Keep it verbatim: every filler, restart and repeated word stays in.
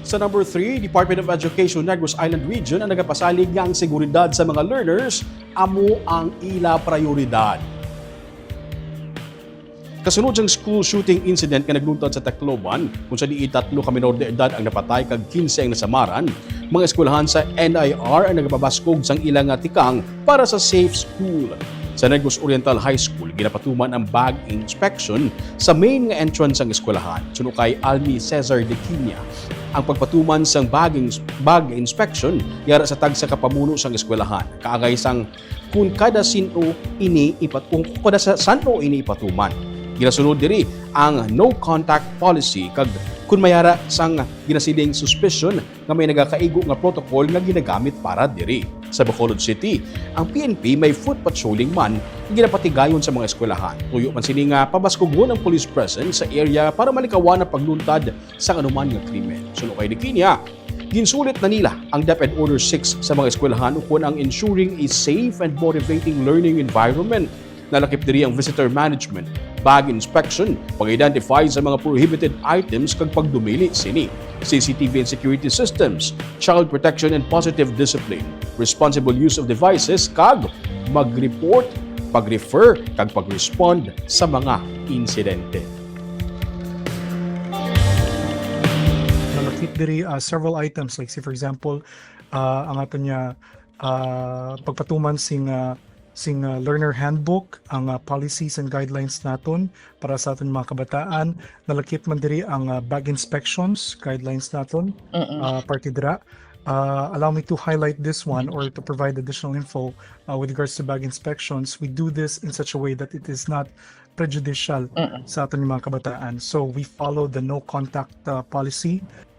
Sa number three, Department of Education, Negros Island Region ang nagapasalig nga ang seguridad sa mga learners amo ang ila prioridad. Kasunod sang school shooting incident nga nagluntad sa Tacloban, kung sa diin tatlo ka menor de edad ang napatay kag kinse ang nasamaran, mga eskwelahan sa N I R ang nagapabaskog sang ila nga tikang para sa safe school. Sa Negros Oriental High School, ginapatuman ang bag inspection sa main nga entrance sang eskwelahan. Suno kay Almi Cesar de Quiña, ang pagpatuman sang bag, ins- bag inspection yara sa tagsa ka pamuno sang eskwelahan, kaangay sang kung kada sino ini ipat kung kada sa sano ini ipatuman. Ginasunod diri ang no contact policy kag kung mayara sang ginasiling suspicion nga may nagakaigo nga protocol nga ginagamit para diri. Sa Bacolod City, ang P N P may foot patrolling man nga ginapatigayon sa mga eskwelahan. Tuyo man sini nga pabaskugon ang police presence sa area para malikawan ang pagluntad sa anuman nga krimen. Suno kay Diquinia, ginsulit na nila ang DepEd Order six sa mga eskwelahan ukon ang ensuring a safe and motivating learning environment. Nalakip diri ang visitor management, bag inspection, pag-identify sa mga prohibited items kag pagdumili sini, C C T V and security systems, child protection and positive discipline, responsible use of devices, kag mag-report, pag-refer, kag pag-respond sa mga insidente. Nalakip diri uh, several items, like, say, for example, uh, ang aton niya uh, pagpatuman sing uh, sing uh, learner handbook, ang uh, policies and guidelines naton para sa aton mga kabataan. Nalakip man diri ang uh, bag inspections guidelines naton, uh, parte dira. Uh, allow me to highlight this one or to provide additional info uh, with regards to bag inspections. We do this in such a way that it is not prejudicial sa aton mga kabataan. So we follow the no contact uh, policy.